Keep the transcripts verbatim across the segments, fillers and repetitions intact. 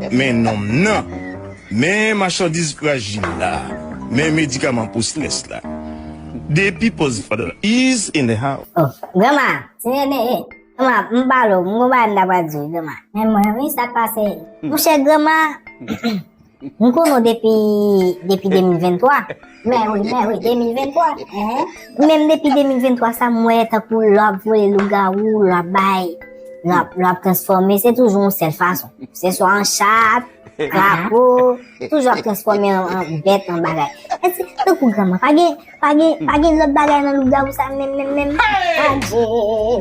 Men nonm nan, men machandiz frajil la, men medikaman pou strès la. The people's father is in the house. Oh, granma, ti nene, granma, m pale w, m gon bagay m ta pral di w, granma. Men mwen, wi, sa k pase? Monchè, granma, m konnen w depi, depi de mil venntwa. Men wi, men wi, de mil venntwa. Hein? Menm depi de mil venntwa sa, m wè tankou lè w ap vole lougawou, lè w ap bay, lè w ap, lè w ap transfòme, se toujou yon sèl fason. Se swa an chat, krapo, toujou ap transfòme an, an bèt, an bagay. Èske, tankou granma, pa gen, pa gen, pa gen lòt bagay nan lougawou sa menm, menm, menm? Adje!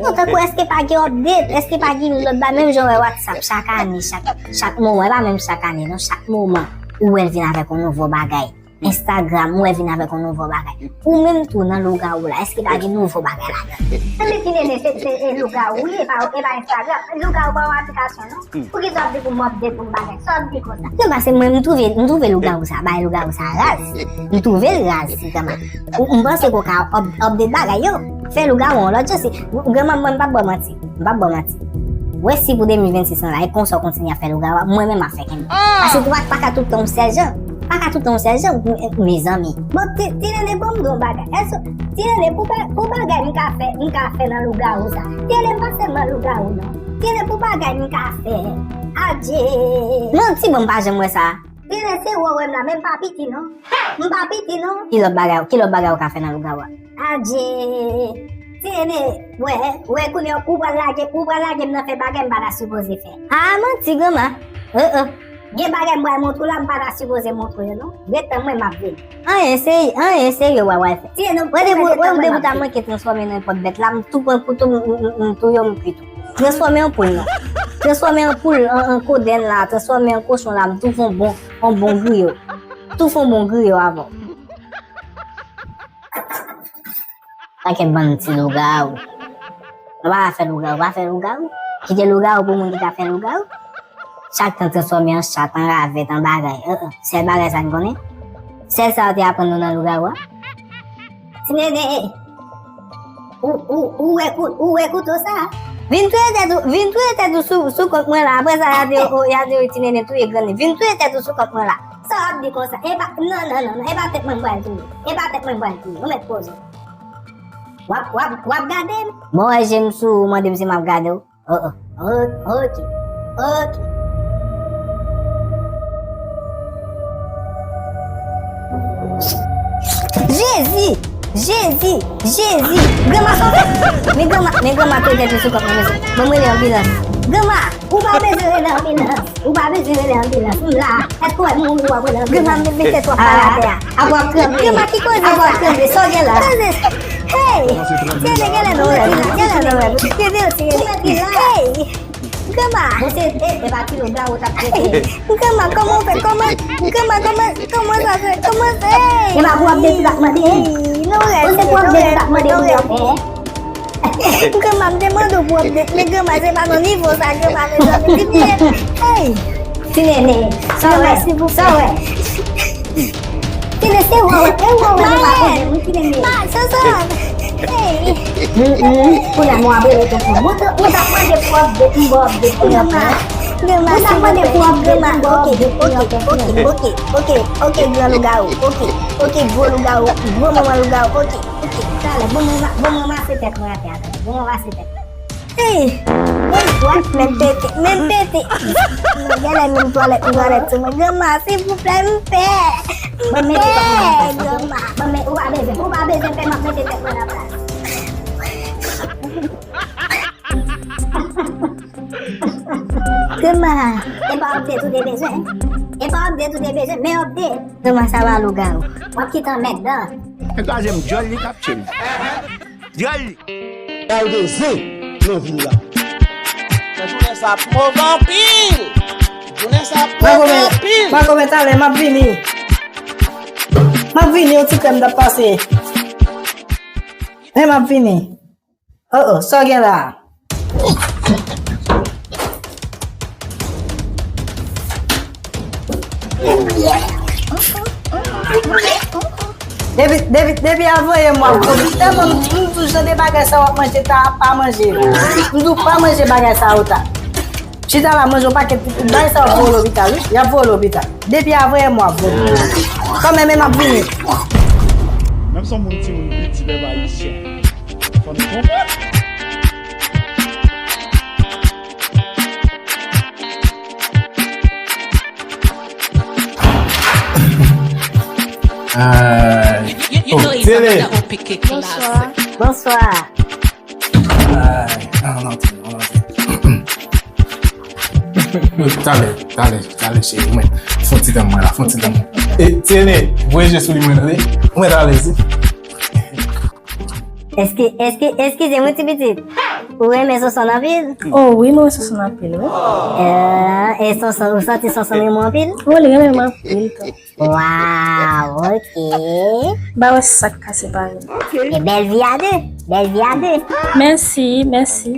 Non, tankou èske pa gen update? Èske pa gen lòt bagay? Menm jan w wè WhatsApp, chak ane, chak, chak moman, e pa menm chak ane, non, chak moman, ou wè l vin avèk yon nouvo bagay. Instagram, ou wè vin avèk yon nouvo bagay. Ou menm tou nan lougawou la, èske pa gen nouvo bagay ladan? Tande ti nene, se, se, e lougawou, wi, e pa, e pa Instagram. Lougawou pa yon aplikasyon, non. Poukisa w ap di pou m update yon bagay? Sa w ap di konsa? Non, paske mwen, m twouve, m twouve lougawou sa, bay lougawou sa raz. M twouve l raz, granma. Ou, m panse ke w ka up-, update bagay yo. Fè lougawou an lòt jan, se, granma, mwen, m p ap ba w manti. M p ap ba w manti. Wè si pou de mil vennsis lan la, e konsa w kontinye ap fè lougawou a, mwen menm m ap fè kenbe. Paske pa, pa ka tout tan yon sèl jan. Pa ka tout tan yon sèl jan, m-, mezanmi. Bon, ti, ti nene, ban m di w yon bagay. Èske, ti nene, pou ba-, pou bagay m ka fè, m ka fè nan lougawou sa. Ti nene, m pa sèlman lougawou, non. Ti nene, pou bagay m ka fè. Adje! Manti, bon, m pa janm wè sa. Ti nene, se ou wè m la, men m pa piti, non. M pa piti, non. Ki lòt bagay, ki lòt bagay ou ka fè nan lougawou a? Adje! Ti nene, wè, wè, kounye a, ou pral lage, ou pral lage m nan fè bagay m pa ta sipoze fè. A, manti, granma. Gen bagay m pral montre w la, m pa ta sipoze montre w yo, non. Ret tann mwen, m ap vini. Anyen serye, anyen serye w pral fè. Wè depi, wè depi w ta manke transfòme nan nenpòt bèt la, m tou pran kouto, m, m, m, m touye w, m kwit ou. Transfòme an poul, non. Transfòme an poul, an, an kodèn la, transfòme an kochon la, m tou fè yon bon, yon bon griyo. Tou fè yon bon griyo avè w. Pakèt bann ti lougawou. Nou pa ka fè lougawou, pa fè lougawou. Kite lougawou pou moun ki ka fè lougawou. Chak tan transfòme an chat, an ravèt, an bagay. Sèl bagay sa n konnen. Sèl sa yo te aprann nou nan lougawou a. Ti nene, ou, ou, ou wè kou-, ou wè kouto sa? Vin touye tèt ou, vin touye tèt ou sou, sou kont mwen la. Apre sa, y a di, oh, y a di, ti nene touye grann li. Vin touye tèt ou sou kont mwen la. Sa w ap di konsa? E pa, non, non, non, non, e pa tèt mwen m pral touye. E pa tèt mwen m pral touye. Ou mèt poze w. W ap, w ap, w ap gade m. Bon, wè je m sou ou, mande m si m ap gade w. Oh, oh. O-, ok. Ok. Jezi! Jezi! Jezi! Granma sove! Men granma, men granma touye tèt li sou kont mwen, mesye. Ban mwen rele anbilans. Granma! Ou pa bezwen rele anbilans. Ou pa bezwen rele anbilans. M la. Èske w wè m mouri w ap rele anbilans? Granma, m met tèt w ap pale atè a. Ap w ap tranble. Granma, ki koze sa? Ap w ap tranble. Sa w gen la? Koze sa. Hey! Tande, genlè nou wè m. Genlè nou wè m. Reveye w, ti reveye. Hey! Granma! Bon, se, e, e pa ti lougawou t ap trete. Granma, kòman w fè? Kòman? Granma, kòman, kòman sa fè? Kòman sa? Hey! E pa pou w ap de tout ap mande, hein? Hey, nou rete, nou rete, nou rete. Granma, m te mande w pou update, men granma, se pa nan nivo sa, granma, mezanmi, ti nene. Hey! Ti nene, sa w wè? Sa w wè? Ti nene, se ou wè, e ou wè, nou pa konnen, wi, ti nene. Hey! Kounye a, mwen ap rele tonton. Mwen t-, mwen t ap mande pou update, m ba w update pou yon pwen. Mwen t ap mande pou update, m ba w update pou yon pwen. Ok, ok, ok, ok, ok, gran lougawou, ok, ok, gwo lougawou, gwo manman lougawou, ok. Ok, talè, bon mwen, bon mwen ranmase tèt mwen atè a, talè. Bon mwen ranmase tèt mwen. Hey! Bon, twalèt, men pete, men pete. Mwen genlè menm twalèt, m twalèt sou mwen. Granma, silvouplè, m pè. M pè, granma. Bon, men ou pa bezwen, ou pa bezwen pè, m ap mete tèt mwen nan plas. Granma. E pa update ou te bezwen? E pa update ou te bezwen, men update. Granma, sa va lougawou. W ap kite anmèdan. E twazyèm dyòl li k ap tchil. Dyòl li. Gade zen nan vil la. Jounen sa ap move anpil. Jounen sa ap move anpil. Makomè, talè, m ap vini. M ap vini, yon ti krèm t ap pase. Men m ap vini. Oh, oh, sa w gen la a? Depi, depi, depi a voye m w ap vomi. Tèlman m, m di w jan de bagay sa w ap manje ta, pa manje yo. M di w pa manje bagay sa yo ta. Chita la, manje yon pakèt pitit, bagay sa yo voye w lopital, wi. Y ap voye w lopital. Depi avril, mwen ap voye w lopital. Kanmenm, m ap vini. Menm si yon moun timoun piti, pèp ayisyen. Fò nou konprann. Ay. Oh, Tene. Bonswa. Bonswa. Ay, non, non, Tene, non, non, Tene. Talè, talè, talè, cheri, mwen. Fon ti tan mwen la, fon ti tan mwen. E, Tene, voye je sou li mwen, tande. Mwen talè, si. Eski-, eski-, eskize mwen, ti pitit. Ou renmen Sonson anpil? Oh, wi, mwen renmen Sonson anpil, wi. Eh, e Sonson, ou santi Sonson renmen w anpil? Oh, li renmen mwen anpil, tou. Waw, ok. Ba wè sa k ka separe nou. E bèl vi a de, bèl vi a de. Mèsi, mèsi.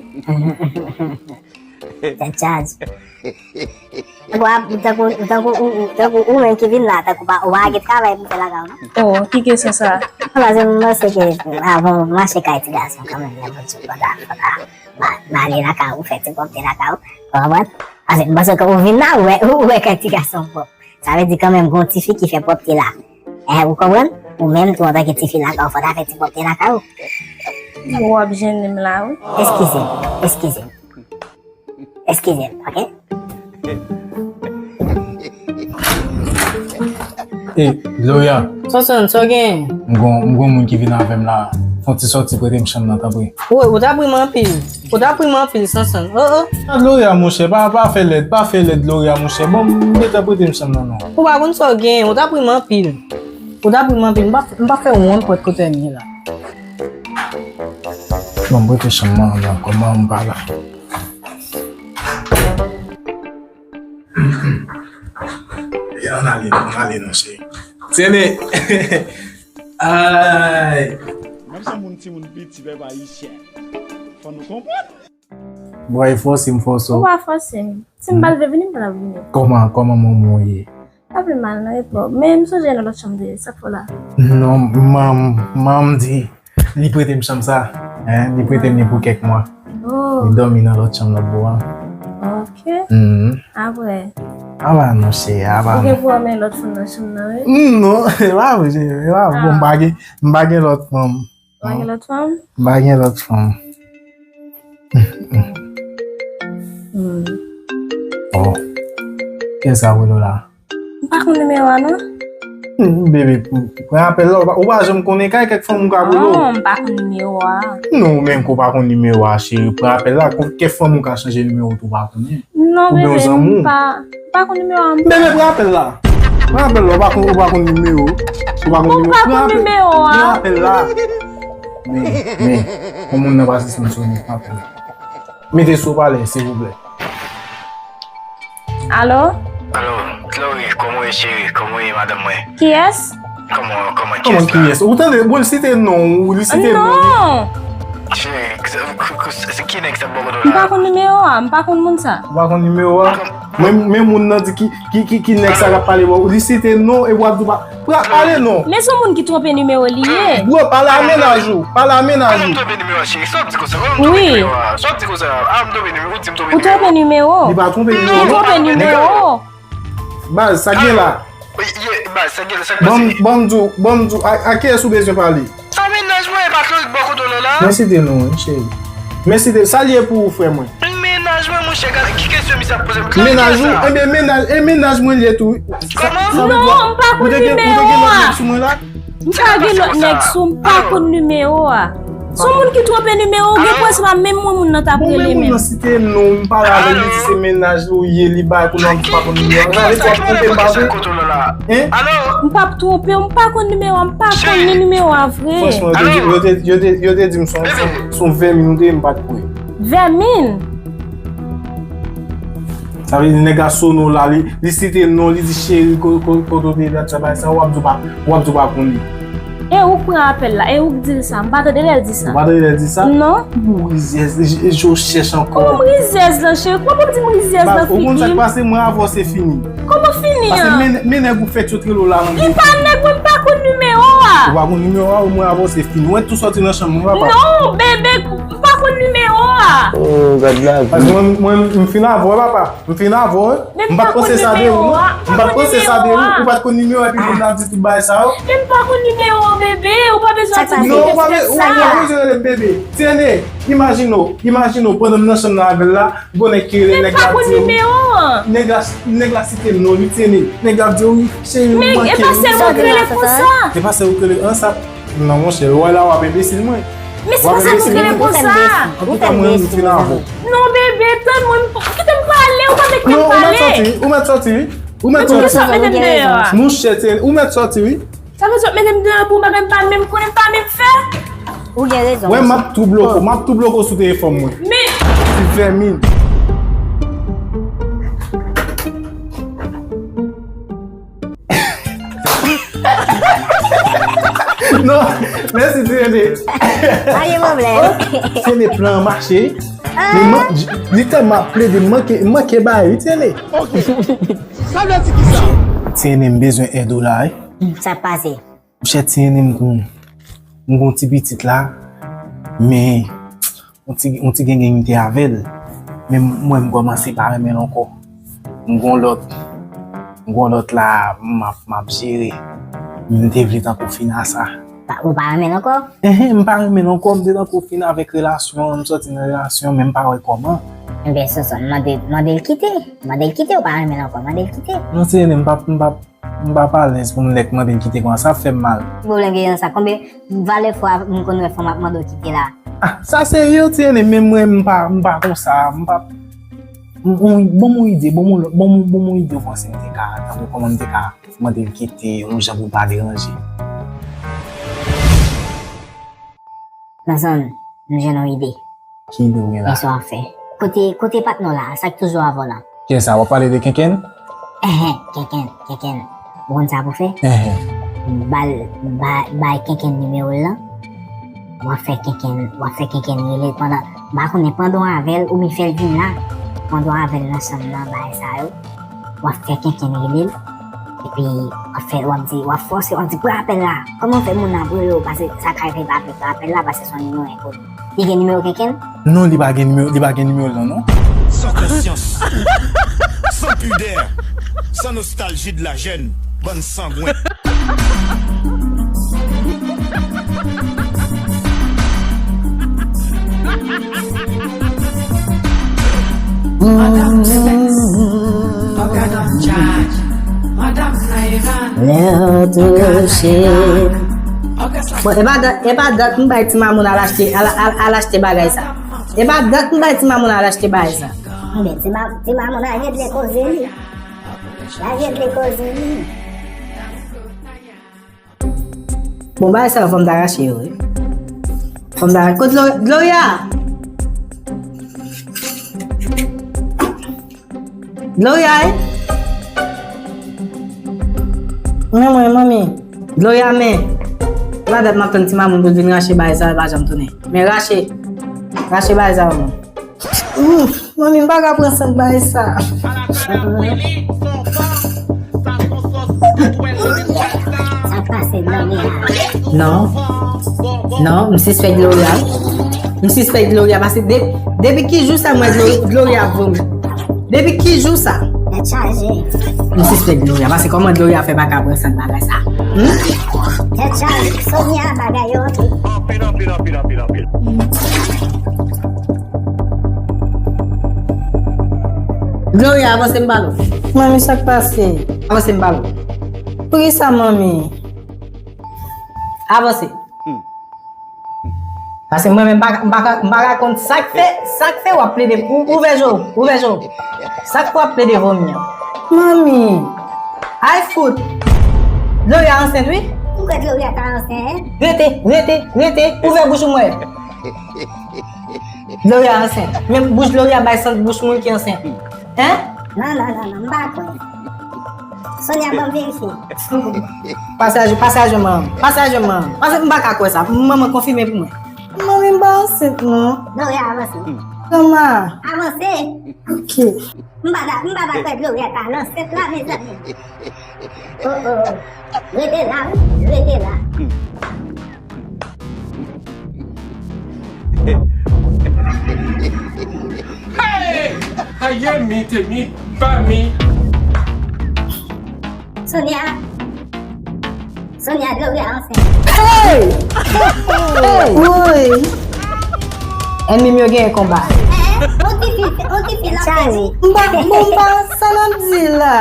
Tèt chaje. Tankou, tankou, tankou, ou, ou, tankou ou menm ki vin la, tankou pa, ou pa gen travay pou fè lakay ou, non? Oh, ki kesyon sa? Paske m panse ke avan w mache kay ti gason kanmenm, lè Bondye fò ta, fò ta, ba, ba ale lakay ou, fè ti pwòpte lakay ou, ou konprann? Paske m panse ke ou vin la, ou wè, ou wè kay ti gason pwòp. Sa vle di kanmenm gen yon tifi ki fè pwòpte la. Eh, ou konprann? Ou menm tou antanke tifi lakay ou, fò ta fè ti pwòpte lakay ou. W ap jennen m la, wi. Eskize m, eskize m. Eskize m, ok? E, Gloria. Sonson, sa w gen? M gon, m gon moun ki vin avè m la. Fon ti sòti prete m chanm nan, tanpri. Wi, ou ta pri m anpil. Ou ta pri m anpil, Sonson. Oh, oh. Ah, Gloria, monchè, pa, pa fè lèd, pa fè lèd, Gloria, monchè. Bon, m gentan prete m chanm nan, non. Ou pa konn sa w gen, ou ta pri m anpil. Ou ta pri m anpil, m pa, m pa fè wont pòt kote m ye la. Bon, m prete chanm nan, non, kòman m pa la. Ann ale, ann ale, non, cheri. Tene. Ay. Menm si yon moun timoun piti, pèp ayisyen. Fò nou konprann. Bòy, fòse m, fòse w. Ou pa fòse m. Si m pa t vle vini, m pa t ap vini. Kòman, kòman manman w ye? Pa pi mal, non, e pwòp. Men m sonje nan lòt chanm de, sa k fè w la? Non, manm, manm di, li prete m chanm sa. Hein, li prete m li pou kèk mwa. Oh. Li dòmi nan lòt chanm lòt bò a. Ok. Mhm. Apre? Apa non, cheri, apa non. Ou gen pou renmen lòt fanm nan chanm nan, wi? Non, e pa vre, cheri, e pa vre. Bon, m pa gen, m pa gen lòt fanm. Ou pa gen lòt fanm? M pa gen lòt fanm. Hmm. Oh. Kiyès sa rele w la? M pa konn nimewo a, non. Hmm, bebe, pran apèl la, ou pa, ou pa janm konnen kay kèk fanm ou ka rele w. Non, m pa konn nimewo a. Non, ou menm ke w pa konn nimewo a, cheri, pran apèl la, kèk fanm ou ka chanje nimewo tou, ou pa konnen. Non, bebe, m pa, m pa konn nimewo a, m pa. Bebe, pran apèl la. Pran apèl la, ou pa konn, ou pa konn nimewo. Ou pa konn nimewo. M pa konn nimewo a. Pran apèl la. Men, men, yon moun nan pa sispann sonnen, pran apèl la. Mete sou opalè, silvouplè. Alo? Alo, Chloe, kòman w ye, cheri? Kòman w ye, madanm mwen? Kiyès? Kòman, kòman, kiyès la? Kòman kiyès? Ou tande, bon, li site non ou, li site non ou. Non! Cheri, se, se, se ki nèg sa bò kote w la? M pa konn nimewo a, m pa konn moun sa. Ou pa konn nimewo a? Men, men moun nan di ki, ki, ki, ki nèg sa k ap pale bò, li site non, epi w ap di w pa, pale non. Men se yon moun ki twonpe nimewo li ye. Bro, pale a mennaj ou, pale a mennaj ou. Kòman m twonpe nimewo a, cheri? Sa w ap di konsa? Kòman m twonpe nimewo a? Sa w ap di konsa? A, m twonpe nimewo, ou di m twonpe nimewo. Ou twonpe nimewo. Ou twonpe nimewo. Li pa twonpe nimewo. Baz, sa gen la? Ye, baz, sa gen la, sa k pase? Ban m, ban m di w, ban m di w, a, a kiyès ou bezwen pale? A mennaj mwen, e pa Claude bò kote w la? Men site non, wi, cheri. Men site, sa l ye pou ou, frè mwen? Mennaj mwen, monchè, gade ki kesyon misye ap poze m. Mennaj ou? Ebyen, mennaj, e mennaj mwen l ye tou, wi. Kòman? Non, m pa konn nimewo a. Ou te gen, ou te gen lòt nèg sou mwen la? M pa gen lòt nèg sou, m pa konn nimewo a. Se yon moun ki twonpe nimewo, gen pwen se pa menm mwen moun nan t ap rele menm. Bon, men moun nan site non, m pale avè l, li di se mennaj li w ye, li bay pou non, m pa konn nimewo a. Sa vle di w ap twonpe m, pa vre? Hein? M p ap twonpe w, m pa konn nimewo a, m pa konn ni nimewo a vre. Franchman, yo te di, yo te, yo te, yo te di m se yon, se yon, se yon vèmin ou te ye, m pa t kwè. Vèmin? Sa vle di nèg la sone w la, li, li site non, li di cheri, ko-, ko-, kote w te ye, dat sa, bagay sa, w ap di w pa, w ap di w pa konn li. E ou k pran apèl la, e ou k di l sa, m pa tande lè l di sa. Ou pa tande lè l di sa? Non. Bon, rizyèz, e, e, je w chèch ankò. Kòman m rizyèz lan, cheri? Kòman w di m rizyèz lan, figi m? Ou konn sa k pase, mwen avè w se fini. Kòman fini an? Paske men, men nèg ou fèt yo t rele w la nan. Li pa nèg mwen, m pa konn nimewo a. Ou pa konn nimewo a, mwen avè w se fini. Mwen tou sòti nan chanm mwen, papa. Non, bebe, m pa konn nimewo a. Oh, gad la vi. Paske mwen, mwen, m fin avè w, papa. M fin avè w. M pa t panse sa de ou, non. M pa t panse sa de ou. Ou pa t konn nimewo epi moun nan di tout bagay sa yo. Men m pa konn nimewo w, bebe. Ou pa bezwen di m. Non, ou pa be-, ou pa bezwen rele m bebe. Ti nene, imajine w, imajine w, pandan m nan chanm nan avè l la, gon nèg ki rele nèg la di w. Nèg la, nèg la site non li, ti nene. Nèg la di w, cheri, m manke w. Men e pa sèl mwen k rele konsa. E pa sèl ou k rele, an, sa. Non, monchè, w wè la w ap enbesil mwen. Men se pa sa nou rele konsa. Antouka, mwen menm, m fin avè w. Non, bebe, tann mwen, kite m pale, ou pa mèt fè m pale. Non, ou mèt sòti, wi, ou mèt sòti, wi. Ou mèt sòti. Mete m deyò a. Monchè, ti nene, ou mèt sòti, wi. Sa vle di w ap mete m deyò pou bagay m pa menm konnen, m pa menm fè? Ou gen rezon. Wè, m ap tou bloke w, m ap tou bloke w sou telefòn mwen. Men. Ti vèmin. Non, mèsi, ti nene. Pa gen pwoblèm. Ti nene, plan an mache. Men man, j-, li tèlman ap plede, m manke, m manke bay, wi, ti nene. Ok. Sa vle di kisa? Ti nene, m bezwen èd ou la, wi. Hmm, sa k pase? Monchè, ti nene, m gon, m gon ti pitit la, men yon ti, yon ti gengen m te avè l, men m wè m kòmanse pa renmen l ankò. M gon lòt, m gon lòt la, m ap, m ap jere. M te vle tankou fin a sa. Pa, ou pa renmen l ankò? Enhen, m pa renmen l ankò, m te tankou fin avèk relasyon an, m sòti nan relasyon, men m pa wè kòman. Enben, Sonson, mande, mande l kite. Mande l kite, ou pa renmen l ankò, mande l kite. Non, ti nene, m p ap, m p ap, m p ap alèz pou m nèk mande l kite konsa, sa ap fè m mal. Ki pwoblèm gen nan sa? Konbyen valè fwa m konn wè fanm ap mande w kite la? Ah, sa serye, ti nene, men mwen, m pa, m pa konsa, m pa, m, m, ban m yon ide, ban m yon lòt, ban m, ban m yon ide w panse m te ka, tankou kòman m te ka mande l kite, yon jan pou l pa deranje. Nan zòn, m jwenn yon ide. Ki ide w gen la? Men sa w ap fè. Kote, kote patnè w la, sa k toujou avè w la? Kiyès sa, w ap pale de Kenkenn? Enhen, Kenkenn, Kenkenn. Ou konn sa pou fè? Enhen. Ba l, ba, bay Kenkenn nimewo l lan. W ap fè Kenkenn, w ap fè Kenkenn rele l pandan, m pa konnen, pandan w avè l, oubyen fè l vin la. Pandan w avè l nan chanm nan, bagay sa yo. W ap fè Kenkenn rele l. Epi, w ap fè, w ap di, w ap fòse, w ap di, pran apèl la. Kòman fè moun nan ap rele w, paske sa ka rive pa pran apèl la, paske se yon nimewo enkoni. Li gen nimewo Kenkenn? Non, li pa gen nimewo, li pa gen nimewo l lan, non. Sans conscience, sans pudeur, sans nostalgie de la jeune, bann sangwen. Madanm Sex, Madanm Jaj, Madanm Naivan. Lè w touche. Bon, e pa dat, e pa dat m bay ti mamoun al achte, al, al, al achte bagay sa. E pa dat m bay ti mamoun al achte bagay sa. Anben, ti ma-, ti mamoun al regle koze li. Al regle koze li. Bon, bagay sa yo, fò m ta rache yo, wi. Fò m ta, kot Glo-, Gloria? Gloria, wi. Men mwen, manmi. Gloria, men. E pa dat m ap tann ti mamoun pou l vin rache bagay sa yo, l pa janm tounen. Men rache. Rache bagay sa yo, non. Ouf, manmi, m pa ka pran sant bagay sa. Sa k pase, Gloria? Non. Non, m sispèk Gloria. M sispèk Gloria, paske de-, depi ki jou sa m wè Glo-, Gloria ap vomi? Depi ki jou sa? Tèt chaje. M sispèk Gloria, paske kòman Gloria fè pa ka pran sant bagay sa? Hmm? Tèt chaje, Sonia bagay yo anpil. Anpil, anpil, anpil, anpil, anpil. Gloria, avanse m pale w. Manmi, sa k pase? Avanse m pale w. Poukisa, manmi? Avanse. Paske mwen menm, m pa ka, m pa ka, m pa ka konn sa k fè, sa k fè w ap plede, ou, ouvè je w, ouvè je w. Sa k fè w ap plede vomi an? Manmi, ay fout. Gloria ansent, wi. Ou kwè Gloria ta ansent? Rete, rete, rete, ouvè bouch ou m wè. Gloria ansent. Men bouch Gloria bay sant bouch moun ki ansent. Hein? Non, non, non, non, m pa kwè. Sonia, ban m verifye. Pase a je, pase a je manman. Pase a je manman. Pase, m pa ka kwè sa. Manman konfime pou mwen. Manmi, m pa ansent, non. Gloria, avanse. Manman. Avanse. Ok. M pa ta, m pa ta kwè Gloria ta ansent la, mezanmi. Oh, oh, oh. Rete la, wi. Rete la. Gloria, Hey! Aye mi te mi pa mi. Sonia. Sonia, Gloria ansent. Hey! Hey! Woy! Ènmi m yo genyen konba. On ti fi, on ti fi la pèdi. M pa, m pa, sa n ap di la?